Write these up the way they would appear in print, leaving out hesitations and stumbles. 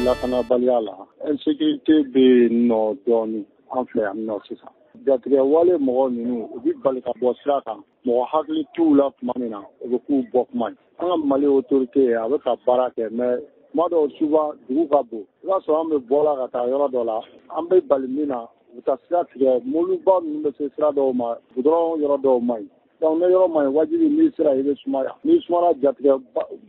Lakanabaliya la, insécurité bɛ yen nɔ dɔɔnin an filɛ yan nɔ sisan. Jatigɛ wale mɔgɔ ninnu, u bɛ bali ka bɔ sira kan, mɔgɔ hakili t'u la tuma min na, o bɛ k'u bɔ kuma ye. An ka Mali autorité, a bɛ ka baara kɛ, mais tuma dɔw, souvent, dugu ka bon, i b'a sɔrɔ an bɛ bɔla ka taa yɔrɔ dɔ la, an bɛ bali min na, u bɛ taa sira tigɛ. Mobiliba ninnu bɛ se sira dɔw ma, goudron yɔrɔ dɔw ma ɲi. Donc ne yɔrɔ ma ɲi, wajibi n'i sera, i bɛ sumaya. N'i sumara, jatigɛ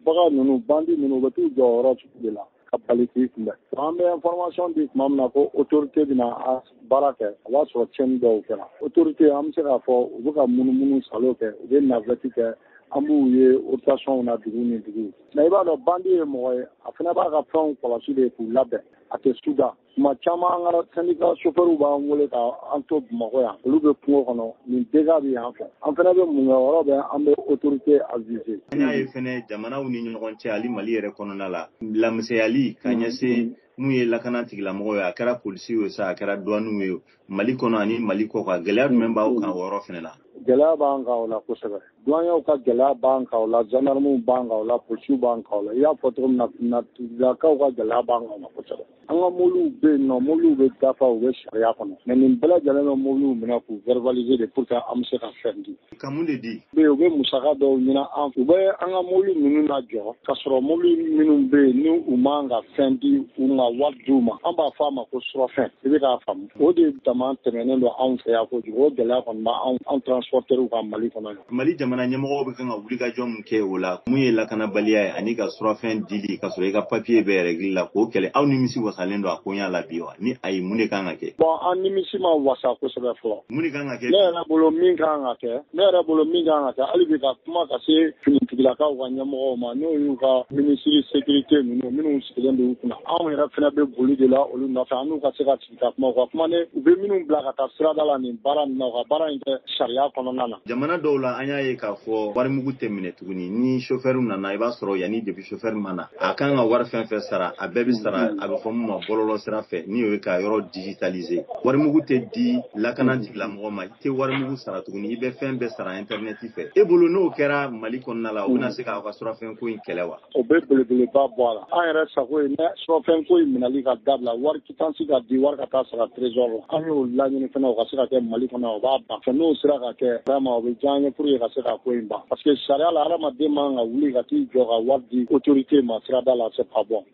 baga ninnu, bandit ninnu, u bɛ t'u jɔ o yɔrɔ sugu de la ka bali k'i kunbɛn. An bɛ information di tuma min na ko autorité bɛna baara kɛ, o b'a sɔrɔ tiɲɛni dɔw kɛra. Autorité, an bɛ se k'a fɔ u bɛ ka munumunu salo kɛ, u bɛ navette kɛ, an b'u ye rotation na dugu ni dugu. Mais i b'a dɔn, bandit ye mɔgɔ ye, a fana b'a ka fɛnw kɔlɔsi de k'u labɛn, a tɛ suda. Tuma caman, an ka syndicat chauffeur b'an wele ka an to Bamakɔ yan, olu bɛ kungo kɔnɔ, nin dégâts bɛ yan fɛ. An fana bɛ mun kɛ? Yɔrɔ bɛ an bɛ autorité aviser. An y'a ye fɛnɛ, jamanaw ni ɲɔgɔn cɛ, hali Mali yɛrɛ kɔnɔna la, lamisɛnyali ka ɲɛsin mun ye lakana tigilamɔgɔw ye, a kɛra polisiw ye sa, a kɛra douaniw ye, Mali kɔnɔ ani Mali kɔ kan, gɛlɛya jumɛn b'aw kan o yɔrɔ fɛnɛ la? Gɛlɛya b'an kan o la kosɛbɛ. Douaniers ka gɛlɛya b'an kan o la, gendarmew b'an kan o la, polisiw b'an kan o la. I y'a fɔ cogo min na, fintigilakaw ka gɛlɛya b'an kan o la kosɛbɛ. An ka mobiliw bɛ yen nɔ, mobiliw bɛ dafa, u bɛ sariya kɔnɔ, mais nin bɛɛ lajɛlen bɛ mobiliw minɛ k'u verbaliser de pour que an bɛ se ka fɛn di. Ka mun de di? Bɛ yen, u bɛ musaka dɔw ɲini an fɛ, u bɛ an ka mobili ninnu lajɔ ka sɔrɔ mobili minnu bɛ yen ni u man ka fɛn di, u ma wari d'u ma. An b'a fɔ a ma ko surɔfɛn, i bɛ k'a faamu. O de dama tɛmɛnen don anw fɛ yan kojugu. O gɛlɛya kɔni b'an anw transporteurs kan Mali kɔnɔ yan. Mali jamana ɲɛmɔgɔw bɛ kan ka wulikajɔ mun kɛ o la, mun ye lakanabaliya ye ani ka surafɛn dili ka sɔrɔ i ka papiye bɛɛ règle la, k'o kɛlɛ, aw nimisi wasalen don a koɲa la bi wa? Ni ayi, mun de kan ka kɛ? Bon, an nimisi ma wasa kosɛbɛ fɔlɔ. Mun de kan ka kɛ? Ne yɛrɛ bolo, min kan ka kɛ, ne yɛrɛ bolo, min kan ka kɛ hali bi, ka kuma ka se finitigilakaw ka ɲɛmɔgɔw ma, n'o y'u ka ministre sécurité ninnu minnu sigilen don u kunna. Anw yɛrɛ fana bɛ boli de la olu nɔfɛ, an n'u ka se ka sigi ka kuma, u ka kuma ne u bɛ minnu bila ka taa sirada la nin baara nin na, u ka baara in kɛ sariya kɔnɔna na. Jamana dɔw la, an y'a ye k'a fɔ warimugu tɛ minɛ tuguni. Ni chauffeur nana, i b'a sɔrɔ yanni depuis chauffeur ma na, a kan ka wari fɛn fɛn sara, a bɛɛ bɛ sara, a bɛ fɔ mun ma bɔlɔlɔ sira fɛ, ni o ye ka yɔrɔ digitaliser. Warimugu tɛ di lakana tigilamɔgɔ ma, i tɛ warimugu sara tuguni, i bɛ fɛn bɛɛ sara internet fɛ. E bolo, n'o kɛra Mali kɔnɔna la, o bɛna se k'aw ka surafɛn ko in kɛlɛ wa? O bɛ belebeleba bɔ a la. An yɛrɛ sago ye ne surafɛn ko in minɛli ka dabila, wari quittance ka di, wari ka taa sara trésor la. An y'o laɲini fana, o ka se ka kɛ Mali kɔnɔ, o b'a ban fɛn. N'o sera ka kɛ, vraiment, o bɛ diya an ye pour que ka se ka ko in ban, parce que sariya la, hadamaden man ka wuli ka t'i jɔ ka wari di autorité ma sirada la, c'est pas bon.